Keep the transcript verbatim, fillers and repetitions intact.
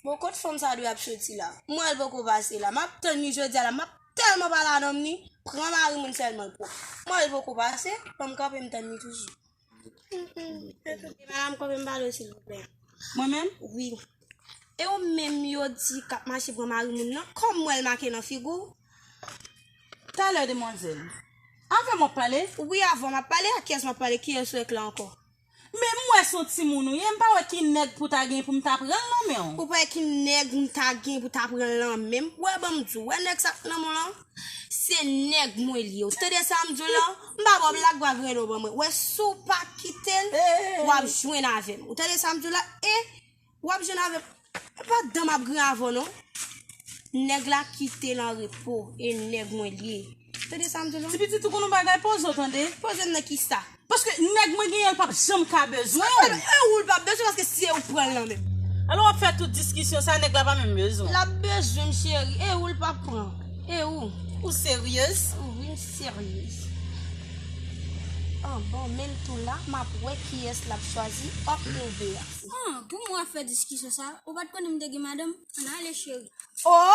Bon, kot fanm sa dwe ap soti la? M wè l poko pase la. M ap tann li jodi a la. M ap tèlman pale a nonm ni, pran mari moun sèlman l pran. M wè l poko pase, ban m kanpe m tann li toujou. E madanm, kanpe m pale w, silvouplè. Mwen menm? Wi. E ou menm yo di k ap mache pran mari moun nan? Kòm m wè l make nan figi w. Talè, demwazèl. Avè m w ap pale? Wi, avè w m ap pale. A kiyès m ap pale? Kiyès ou wè k la ankò? Men m wè se yon timoun ou ye, m pa wè ki nèg pou ta gen pou m ta pran l nan men w. Ou pa wè ki nèg m ta gen pou ta pran l nan men m? Wè, ban m di w, wè nèg sa k nan men w lan? Se nèg mwen li ye. Ou tande sa m di w lan? M pa ba w blag, w a vire do ban mwen. Wè, si w pa kite l, w ap jwenn avè m. Ou tande sa m di w la? E w ap jwenn avè m. E pa dan m ap griyen avè w non. Nèg la kite l an repo, e nèg mwen li ye. Tande sa m di w lan? Ti pitit ou konn yon bagay, poze w tande. Poze m nan kisa? Paske nèg mwen genyen l p ap janm ka bezwen w. E ou l p ap bezwen paske se ou k pran l nan men m. Alò w ap fè tout diskisyon sa, nèg la pa menm bezwen w. L ap bezwen m, cheri. E ou l p ap pran? E ou? Ou seryez? Wi, m seryez. An bon, men l tou la, m ap wè kiyès l ap chwazi ant nou de a. An, pou mwen w ap fè diskisyon sa, ou pa t konnen m te gen madanm? Ann ale, cheri. Oh!